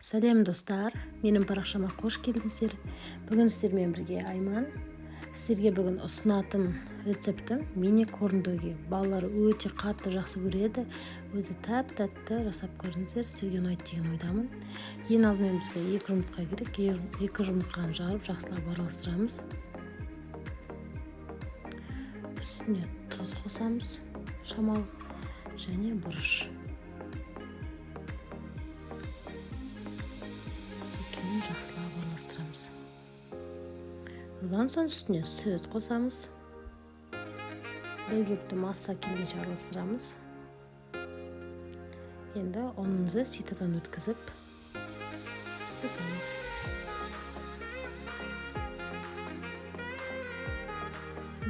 Сәлем, достар! Менің парақшама қош келдіңіздер. Бүгін сіздермен бірге Айман. Сіздерге бүгін ұсынатын рецептім – мини корндоги. Балалар өте қатты жақсы көреді. Өзі тәп тәтті. Жасап көріңіздер, сіздерге ұнайды деген ойдамын. Ең алдымен бізге екі жұмыртқа керек. Екі жұмыртқаны жарып, жақсылап араластырамыз. Үстіне тұз қосамыз шамалы және бұрыш. Екеуін жақсылап араластырамыз. Одан соң үстіне сүт қосамыз. Бір қалыпты масса келгенше араластырамыз. Енді ұнымызды ситодан өткізіп қосамыз.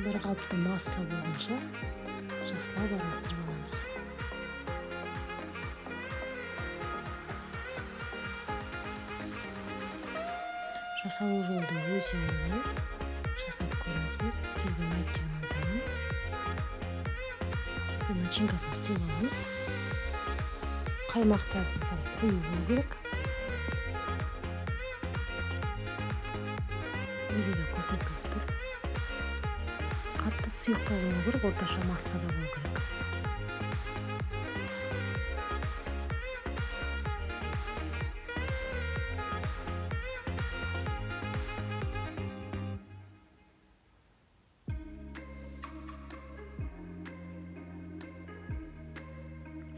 Бір қалыпты масса болғанша жақсылап араластырып аламыз. Жасалу жолы да өте оңай. Жасап көріңіздер, сіздерге ұнайды деген ойдамын. Начинкасын істеп аламыз. Қаймақ тәрізді, сәл қою болу керек. Видеода көрсетіліп тұр. Қатты сұйық та болмау керек, орташа массада болу керек.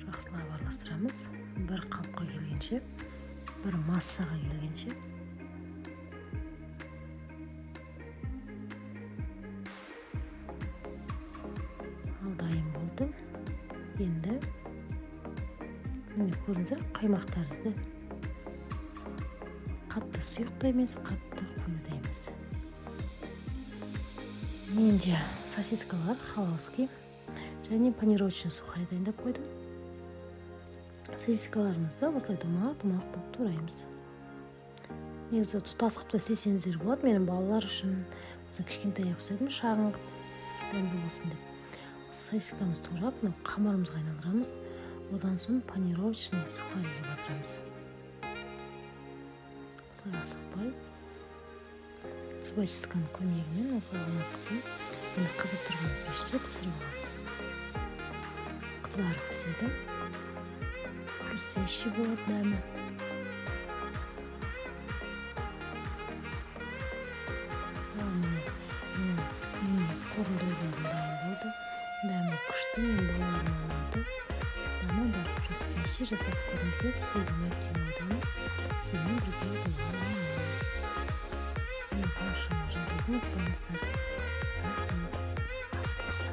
Жақсылап араластырамыз бір қалыпқа келгенше, бір массаға келгенше. Ал, дайын болды. Енді, міне, көрдіңіздер, қаймақ тәрізді. Қатты сұйық та емес, қатты қою да емес. Менде сосискалар халалский және панировочный сухари дайындап қойдым. Сосискаларымызды осылай домалақ домалақ болып тураймыз. Негізі тұтас қылып та істесеңіздер болады. Менің балалар үшін осылай кішкентай қылып істедім, шағын қылып, дәмді болсын деп. Осы сосискамызды турап, мынау қамырымызға айналдырамыз. Одан соң панировочный сухариге батырамыз. Осылай асықпай, зубочистканың көмегімен осылай орнатқызып, енді қызып тұрған пеште пісіріп аламыз. Қызарып піседі, хрустящий болады дәмі. Ал, міне, менің мини корндогларым дайын болды. Дәмі күшті, менің балаларыма ұнады. Дәмі бар, хрустящий. Жасап көріңіздер, сіздерге ұнайды деген ойдамын. Сіздермен бірге болған менің парақшама жазылуды ұмытпаңыздар. Рахмет, ас болсын.